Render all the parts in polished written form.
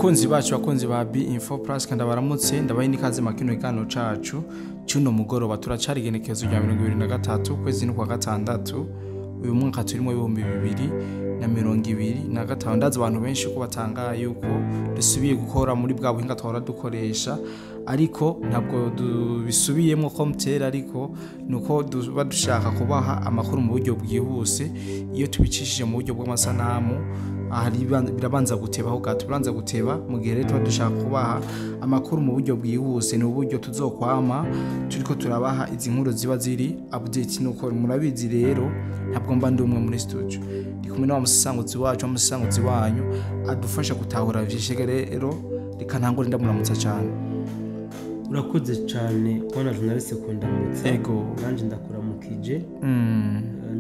Bakunzi bacu, bakunzi ba B Info Plus, kandi baramutse, ndabaye n'ikaze makino kiganiro cacu cy'uno mugoroba. Turacari igenekerezo rya 23 kwezi n'ukwa gatandatu uyu mwaka turimo 2025. Ndazi abantu benshi ko batangaye yuko dusubiye gukora muri bwa buhinga twahora dukoresha, ariko ntabwo dubisubiyemo komutera, ariko nuko duba dushaka kubaha amakuru mu buryo bwihuse. Iyo tubicishije mu buryo bw'amasanamu ahari birabanza gutebaho gato, biranza guteba. Mu gihe rero tuba dushaka kubaha amakuru mu buryo bwihuse, ni uburyo tuzokwama turiko turabaha izi nkuru ziba ziri update. Nuko murabizi rero, ntabwo mba ndi umwe muri studio, ndi kumwe na musanguzi wacu, musanguzi wanyu adufasha gutahura vyinshi. Rero reka ntangure ndamuramutsa cyane. Urakoze cyane kubona journaliste kundamutsa. Ego. Nanje ndakuramukije.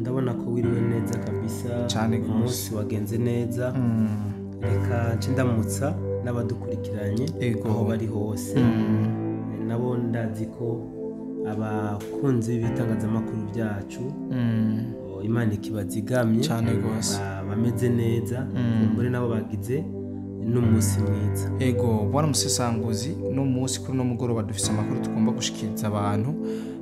Ndabona ko wiriwe neza kabisa. Cane gose. Umunsi wagenze neza. Reka nce ndamutsa n'abadukurikiranye aho bari hose. Nabo ndazi ko abakunzi b'ibitangazamakuru byacu, Imana ikibazigamye Cane gose. Bameze neza, kumbure nabo bagize n'umunsi mwiza. Ego, bwana musesanguzi, no munsi kuri no mugoroba dufise amakuru tugomba gushikiriza abantu,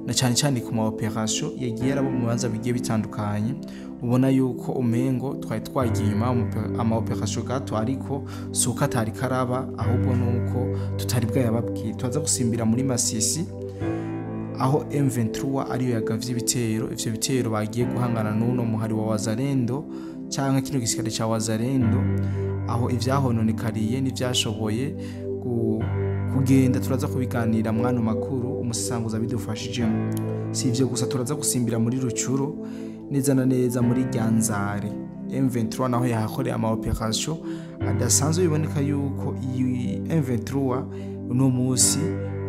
na cyane cyane ku ma operation yagiye araba mu bibanza bigiye bitandukanye. Ubona yuko umengo twari twagiye inyuma ama operation gato, ariko si uko atari karaba, ahubwo nuko tutari bwayababwiye. Turaza gusimbira muri Masisi, aho M23 ariyo yagavye ibitero. Ivyo bitero bagiye guhangana n'uno muhari wa Wazalendo canke kino gisirikare ca Wazalendo, aho ivyahononekariye n'ivyashoboye kugenda turaza kubiganira mwano makuru umusanguza bidufashijemo. Si ivyo gusa, turaza gusimbira muri Rucuro, neza na neza muri Ryanzare. M23 naho yahakoreye ama operation adasanzwe. Biboneka yuko iyi M23 uno munsi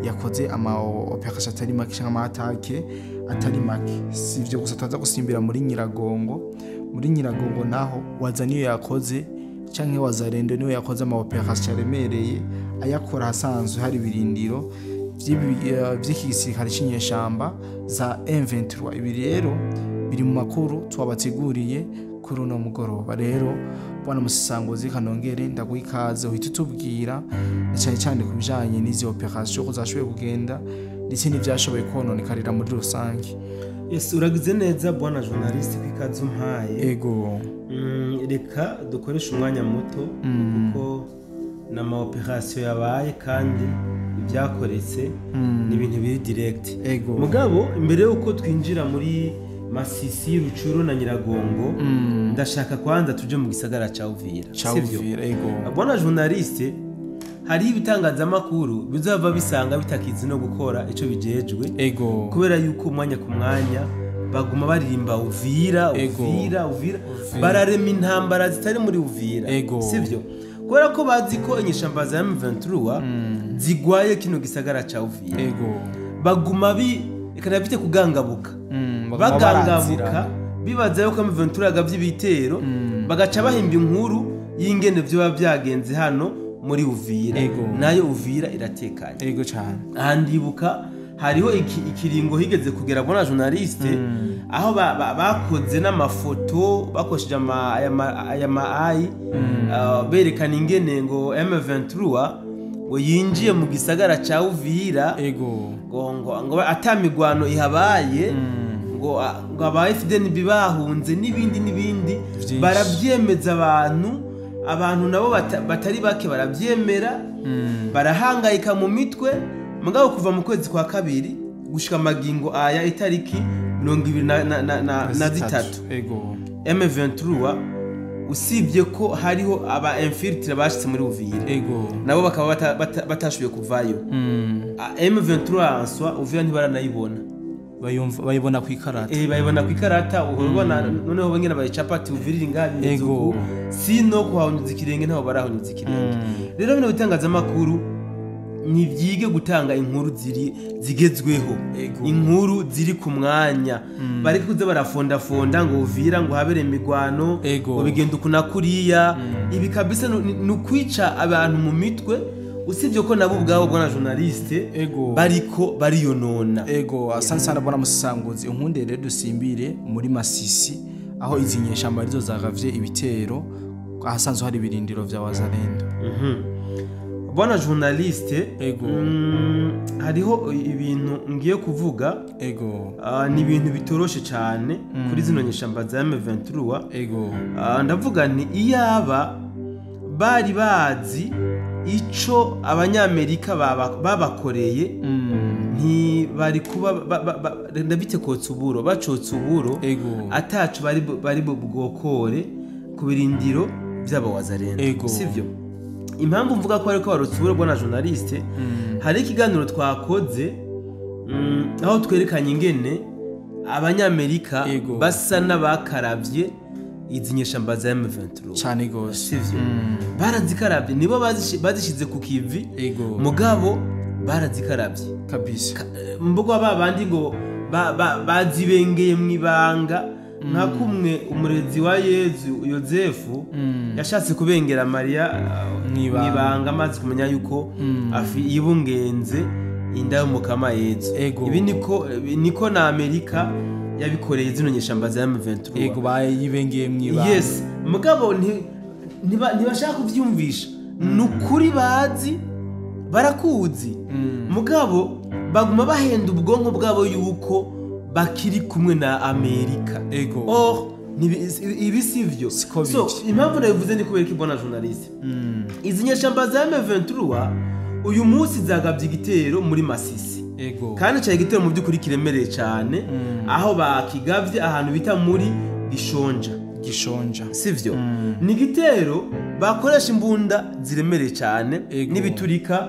yakoze ama operation atari make canke ama attaque atari make. Si ivyo gusa, turaza gusimbira muri Nyiragongo. Muri Nyiragongo naho waza niyo yakoze canke Wazalendo niyo yakoze ama operation aremereye, ayakora ahasanzwe hari ibirindiro vy'iki gisirikare c'inyeshamba za M23. Ibi rero biri mu makuru twabateguriye kuri uno mugoroba. Rero bwana musesanguzi, kanongere ndaguha ikaze, uhita utubwira na cyane cyane ku bijanye n'izi operation ko zashoboye kugenda, ndetse n'ivyashoboye kononekarira muri rusange. Yes, uragize neza bwana journaliste kwikaze umpaye. Ego. Reka dukoreshe umwanya muto, kuko n'ama operation yabaye kandi ibyakoretse ni ibintu biri direct. Ego. Mugabo imbere yuko twinjira muri Masisi, Rucuru na Nyiragongo, ndashaka kwanza tuje mu gisagara ca Uvira. Ca Sivyo? Uvira, ego. Bwana journaliste, hariho ibitangazamakuru bizava bisanga bitakizi no gukora ico bijejwe, Ego. kubera yuko umwanya ku mwanya baguma baririmba Uvira, Uvira, Uvira, bararema intambara zitari muri Uvira. Ego. Sivyo? Kubera ko bazi ko inyeshamba za M23 zigwaye kino gisagara ca Uvira, Ego. baguma bi reka bite kugangabuka, baguma bagangabuka, barazirana. Bibaza yuko M23 yagavye ibitero, bagaca bahimba inkuru y'ingene vyoba vyagenze hano muri Uvira. Ego. Nayo Uvira iratekanye. Ego cyane. Aha ndibuka hariho ikiringo higeze kugera, bona journaliste, aho bakoze n'amafoto bakoresheje aya ma AI, berekana ingene ngo M23 ngo yinjiye mu gisagara ca Uvira, Ego. ngo atamigwano ihabaye, ngo aba FDNB bahunze n'ibindi n'ibindi. Vyinshi. Barabyemeza abantu nabo batari bake barabyemera, barahangayika mu mitwe. Mugabo kuva mu kwezi kwa kabiri gushika magingo aya, itariki 23, Ego. M23, usibye ko hariho aba infiltrés bashitse muri Uvira, Ego. nabo bakaba batashoboye kuvayo, M23 answa Uvira ntibaranayibona. Bayumva, bayibona ku ikarata. Bayibona ku ikarata, uhora ubona noneho bongera bayicapa ati Uvira iri ngaha bimeze Ego. uku, sino kuhahonyuza ikirenge ntaho barahonyuza ikirenge. Rero bino bitangazamakuru nibyige gutanga inkuru ziri zigezweho, Ego. inkuru ziri ku mwanya. Bareke kuza barafondafonda ngo Uvira ngo habere imigwano, Ego. ngo bigenda uku na kuriya. Ibi kabisa ni ukwica abantu mu mitwe, usibye ko nabo ubwabo bwana journaliste Ego. bariko bariyonona. Ego, asante sana bwana musanguzi. Unkunde rero dusimbire muri Masisi, aho izi nyeshamba arizo zagavye ibitero. Ahasanzwe hari ibirindiro vya Wazalendo. Bwana journaliste, Ego. Hariho ibintu ngiye kuvuga. Ego. Ni ibintu bitoroshe cyane kuri zino nyeshamba za M23. Ego. Ndavuga nti iyaba bari bazi ico Abanyamerika babakoreye, ntibari kuba ndabite kotsa uburo, bacotsa uburo. Ego. Atacu bari bwokore ku birindiro by'Abawazalendo. Ego. Sivyo? Impamvu mvuga ko ariko barotsa uburo, bwana journaliste, hari ikiganiro twakoze, aho twerekanye ingene Abanyamerika Ego. basa n'abakaravye izi nyeshamba za M23. Cyane gose. Sivyo? Barazikaravye, nibo bazishize ku kivi. Ego. Mugabo barazikaravye. Kabisa. Mbuga ba bandi ngo bazibengeye mu ibanga, nka kumwe umurezi wa Yezu Yozefu yashatse kubengera Mariya Mw'ibanga. mw'ibanga, amaze kumenya yuko yibungenze inda y'umukama Yezu. Ego. Ibi niko na Amerika yabikoreye zino nyeshamba za M23. Ego, bayibengeye mw'ibanga. Yes, mugabo ntibashaka kuvyumvisha. Ni ukuri bazi, barakuzi, mugabo baguma bahenda ubwonko bwabo yuko bakiri kumwe na Amerika. Ego. Or ibi si vyo. Siko So biri. impamvu nabivuze ni kubera ko, bwana journaliste, izi nyeshamba za M23 uyu munsi zagabye igitero muri Masisi. Ego. Kandi cyari igitero mu by'ukuri kiremereye cyane, aho bakigavye ahantu bita muri Gishonja. Gishonja. Sivyo? Ni igitero bakoresha imbunda ziremereye cyane Ego. n'ibiturika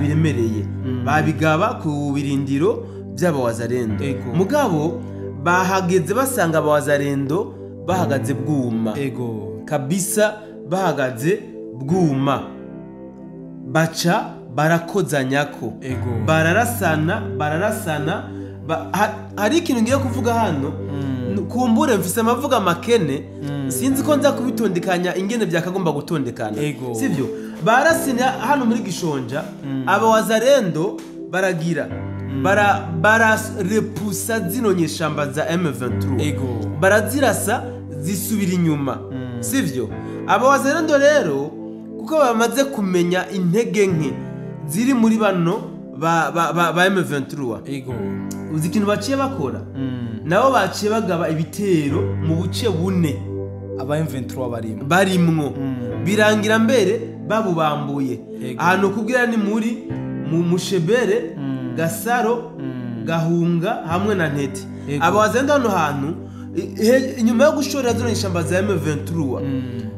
biremereye, babigaba ku birindiro by'Abawazarendo. Ego. Mugabo bahageze basanga Abawazarendo bahagaze bwuma. Ego. Kabisa, bahagaze bwuma, baca barakozanyako. Ego. Bararasana, bararasana. Hari ikintu ngiye kuvuga hano. Kumbure mfise amavuga makene, sinzi ko nza kubitondekanya ingene byakagomba gutondekana. Ego. Sivyo? Barasina hano muri Gishonja, Abawazarendo baragira bararepusa zino nyeshamba za M23. Ego. Barazirasa, zisubira inyuma, sivyo? Abawazarendo rero, kuko bamaze kumenya intege nke ziri muri bano ba M23, Ego. uzi ikintu baciye bakora? Nabo baciye bagaba ibitero mu buce bune Aba M23 barimo. Barimwo, birangira mbere babubambuye. Ego. Ahantu kubwira ni muri mu Mushebere, Gasaro, Gahunga hamwe na Ntete. Ego. Abawazenda hano hantu inyuma yo gushorera zino nyeshamba za M23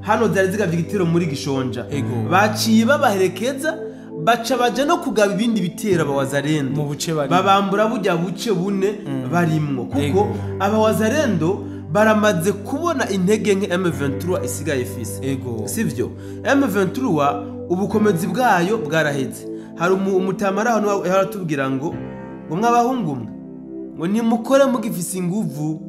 hano zari zigavye igitero muri Gishonja, Ego. baciye babaherekeza, baca baja no kugaba ibindi bitero Abawazarendo Mu buce barimo. babambura burya buce bune barimwo, kuko Ego. Abawazarendo baramaze kubona intege nke M23 isigaye ifise. Ego. Sivyo? M23 ubukomezi bwayo bwaraheze. Hari umutamara hano yaratubwira ngo mwabahungu mwe, ngo nimukore mugifise inguvu,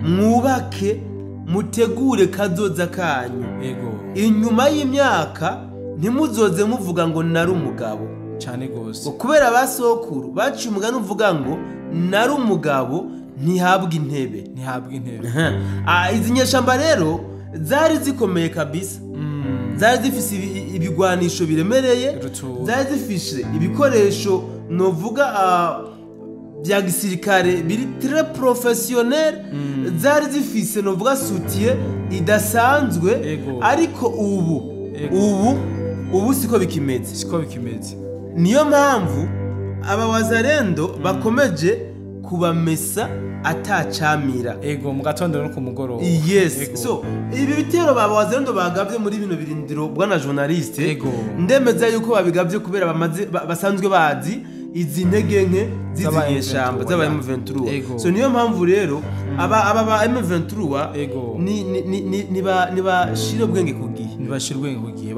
mwubake, mutegure kazoza kanyu. Ego. Inyuma y'imyaka ntimuzoze muvuga ngo nari umugabo. Cyane gose. Ngo kubera abasokuru baciye umugani uvuga ngo nari umugabo ntihabwa intebe. Ntihabwa intebe. Izi nyeshamba rero zari zikomeye kabisa, zari zifise ibigwanisho biremereye, Rutura. zari zifise ibikoresho novuga bya gisirikare biri très professionnel, zari zifise novuga soutien idasanzwe. Ego. Ariko ubu Ego. ubu siko bikimeze. Siko bikimeze. Niyo mpamvu aba Wazarendo bakomeje kubamesa atacamira. Ego, mu gatondo no ku mugoroba. Yes. Ego. So ibi bitero ba Wazarendo bagavye muri bino birindiro, bwana journaliste, Ego. ndemeza yuko babigavye kubera bamaze basanzwe bazi izi ntege nke z'izi Z'aba nyeshamba M23, z'aba ya. M23. Ego. So niyo mpamvu rero aba M23 Ego. ni bashire ubwenge ku gihe. Ntibashire ubwenge ku gihe,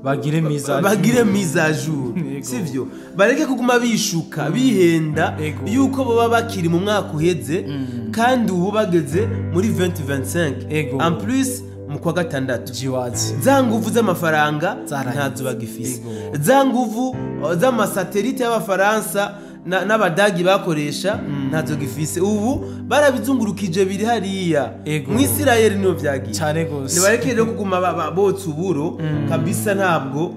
bagire mise Bagire mise à jour. Ego. Sivyo? Bareke kuguma bishuka, bihenda Ego. yuko baba bakiri mu mwaka uheze, kandi ubu bageze muri 2025, Ego. en plus mu kwa gatandatu. Jiwazi. Za nguvu z'amafaranga Zaraheze. ntazo bagifise. Ego. Za nguvu z'amasatelite y'Abafaransa n'Abadagi bakoresha. Ntazo gifise. Ubu barabizungurukije, biri hariya mu Isirayeli, niyo vyagiye. Cyane gose. Nibareke rero kuguma botsa uburo kabisa, ntabwo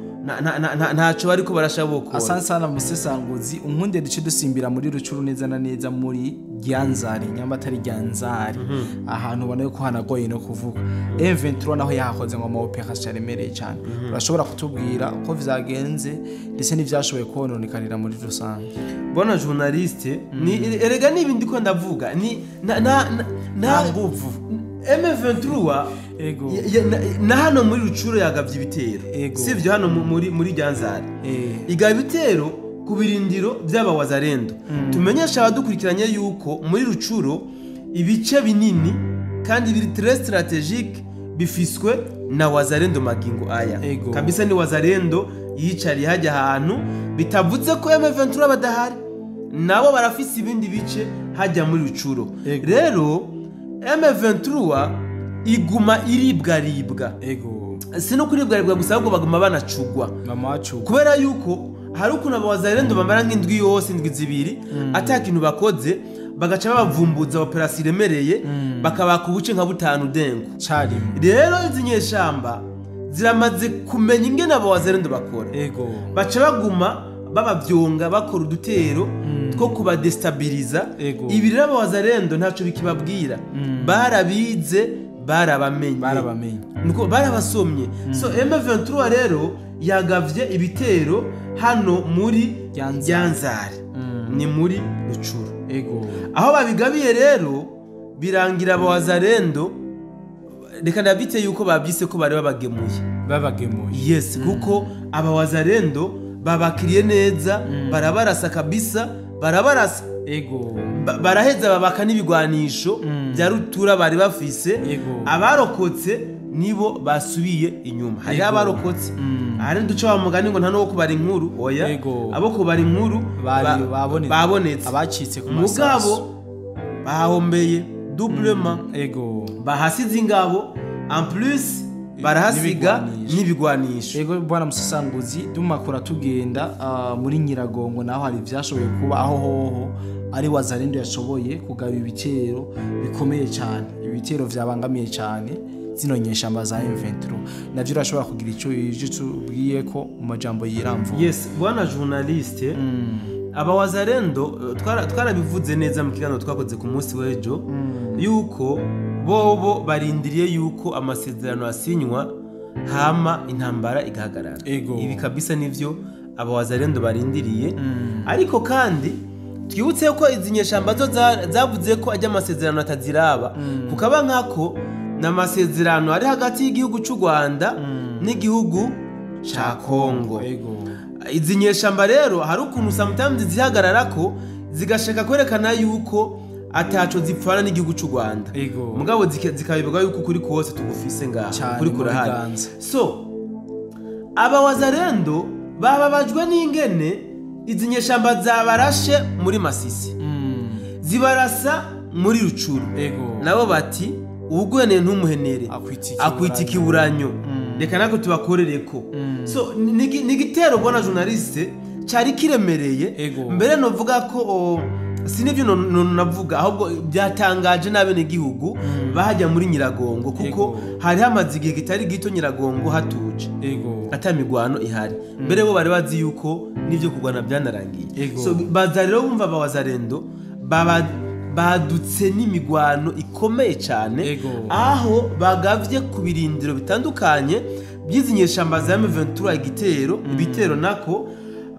ntaco bariko barashobokora. Asante sana musesanguzi. Unkunde duce dusimbira muri Rucuru, neza na neza muri Gyanzari, nyamba atari Gyanzari, ahantu ubona yuko hanagoye no kuvuga. M23 naho yahakoze ngo ama operation aremereye cyane. Urashobora kutubwira uko vyagenze ndetse n'ivyashoboye kononekarira muri rusange? Bona journaliste, ni erega n'ibindi ko ndavuga ni na Nta nguvu. M23 na hano muri Rucuro yagavye ibitero. Sivyo, hano muri Gyanzari igaba ibitero ku birindiro by'abawazarendo. Tumenyesha abadukurikiranye yuko muri Rucuro ibice binini kandi biri très stratégique bifiswe na Wazarendo magingo aya. Kabisa ni Wazarendo yicariye hajya ahantu. Bitavuze ko M23 badahari, nabo barafise ibindi bice hajya muri Rucuro. Rero M23 iguma iribwaribwa. Si no kuribwaribwa gusa, ahubwo baguma banacugwa. Mama wacu. Kubera yuko hari ukuntu abawazarendo bamara nk'indwi yose, indwi 2, ata kintu bakoze, bagaca babavumbuza operasiyo iremereye, bakabaka ubuce nka butanu dengo. Carimo. Rero izi nyeshamba ziramaze kumenya ingene abawazarendo bakora. Baca baguma babavyonga, bakora udutero two kubadestabiliza. Ibi rero abawazarendo ntaco bikibabwira, barabize, barabamenye. Barabamenye. Nuko barabasomye. So M23 rero yagavye ibitero hano muri Gyanzari. Gyanzari, ni muri Rucuru. Aho babigabiye rero birangira abawazarendo, reka ndabyite yuko babyise ko bari babagemuye. Babagemuye. Yes, kuko abawazarendo babakiriye neza, barabarasa kabisa, barabarasa. Baraheza babaka n'ibigwanisho bya rutura bari bafise. Abarokotse nibo basubiye inyuma, hari abarokotse. Hari duca wa mugani ngo nta n'uwo kubara inkuru, oya. Abo kubara inkuru bari babonetse. Babonetse. Abacitse ku mugabo masasu. Bahombeye doublement. Bahasize ingabo, en plus barahasiga N'ibigwanisho. n'ibigwanisho. Ego bwana musasanguzi, dumakura tugenda muri Nyiragongo, naho hari ivyashoboye kuba, aho hoho ari Wazarendo yashoboye kugaba ibitero bikomeye cyane, ibitero vyabangamiye cyane zino nyeshamba za M23. Navyo urashobora kugira ico ivyo tubwiye ko mu majambo yiramvuye? Yes, bwana journaliste, abawazarendo twarabivuze neza mu kiganiro twakoze ku munsi w'ejo yuko bobo barindiriye yuko amasezerano asinywa, hama intambara igahagarara. Ibi kabisa nivyo abawazarendo barindiriye. Ariko kandi twibutse ko izi nyeshamba zo zavuze ko ajya amasezerano ataziraba, kukaba nkako n'amasezerano ari hagati y'igihugu cy'u Rwanda n'igihugu ca Kongo. Izi nyeshamba rero hari ukuntu sometimes zihagarara ko zigashaka kwerekana yuko ataco zipfana n'igihugu cy'u Rwanda, mugabo zikabivuga yuko ukuri kose tugufise ngaha. Cane, ukuri muri kurahari. Ganza. So abawazarendo bababajwe n'ingene izi nyeshamba zabarashe muri Masisi, zibarasa muri Rucuru. Nabo bati uwugweneye ntumuhenere, akwita akwita ikiburanyo, reka natwe tubakorereko. So ni igitero, bwana journaliste, cyari kiremereye. Mbere novuga ko si nibyo navuga, ahubwo byatangaje n'abenegihugu bahajya muri Nyiragongo, kuko hari hamaze igihe kitari gito Nyiragongo hatuje, ata migwano ihari. Mbere bo bari bazi yuko n'ibyo kurwana byanarangiye. So baza rero bumva abawazarendo baba badutse n'imigwano ikomeye cyane, aho bagavye ku birindiro bitandukanye by'izi nyeshamba za M23 igitero, ibitero nako.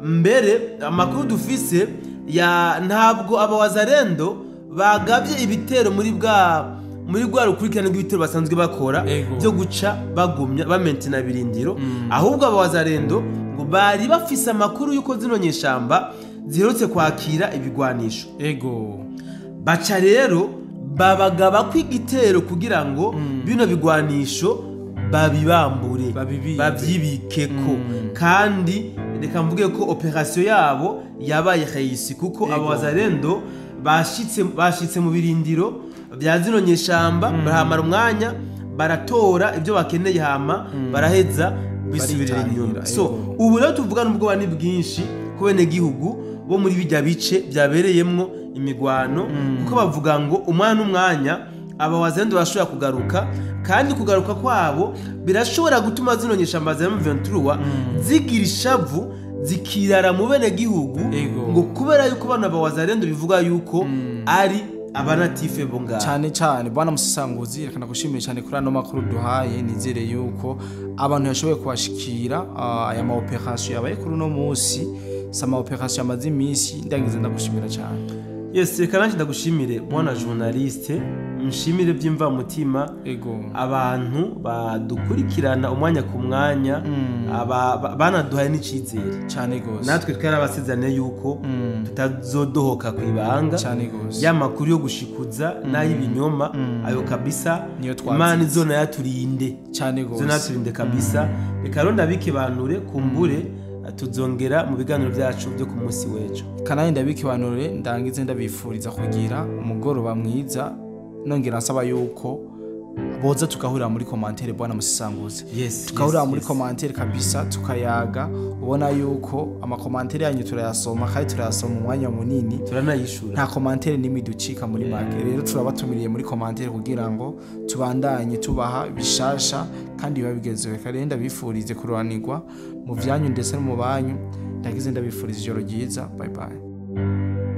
Mbere amakuru dufise ya ntabwo abawazarendo bagavye ibitero muri bwa rukurikirane rw'ibitero basanzwe bakora byo guca bagumya bamentina birindiro, ahubwo abawazarendo ngo bari bafise amakuru y'uko zino nyeshamba ziherutse kwakira ibigwanisho. Baca rero babagaba ko igitero kugira ngo bino bigwanisho babibambure, Babibibe. babyibikeko. Kandi reka mvuge ko operation yabo yabaye réussie, kuko abawazarendo bashitse mu birindiro bya zino nyeshamba, barahamara umwanya, baratora ibyo bakeneye, hama baraheza bisubirira Baritahira, inyuma. So ego. ubu rero tuvugana ubwoba ni bwinshi ku benegihugu. bo muri bijya bice byabereyemwo imigwano, kuko bavuga ngo umwanya n'umwanya aba wazalendo bashobora kugaruka, kandi kugaruka kwabo birashobora gutuma zino nyeshamba za M23 zigira ishavu, zikirara mu bene gihugu, ngo kubera yuko bano ba wazalendo bivuga yuko ari abanatife bo ngaho. Cyane cyane bwana Musesanguzi, reka nagushimire cyane kuri ano makuru duhaye. Nizere yuko abantu yashoboye kubashikira aya ma operation yabaye kuri uno munsi, si ama operation yamaze iminsi. Ndangize ndagushimira cyane. Yes, reka nanjye ndagushimire bwana journaliste, nshimire by'imvamutima abantu badukurikirana umwanya ku mwanya, banaduhaye n'icyizere cyane gose. Natwe twarabasezeraniye yuko tutazodohoka ku ibanga cyane gose. Ya makuru yo gushikuza n'ay'ibinyoma ayo kabisa Niyo twatsinze. Imana izona yaturinde cyane gose. Izona yaturinde kabisa. Reka rero ndabikibanure, kumbure tuzongera mu biganiro byacu byo ku munsi w'ejo. Kanani ndabikibanure, ndangize ndabifuriza kugira umugoroba mwiza, nongera nsaba yuko boza tugahurira muri commentaire bwana Musesanguzi. Tukahurira muri commentaire kabisa, tukayaga. Ubona yuko ama commentaire yanyu turayasoma, kandi turayasoma umwanya munini, turanayishura. Nta commentaire n'imwe ducika muri make. Rero turabatumiriye muri commentaire kugira ngo tubandanye tubaha bishasha kandi biba bigezewe. Rero ndabifurize kururanirwa mu vyanyu ndetse no mu banyu. Ndagize ndabifuriza ijoro ryiza. Bye bye.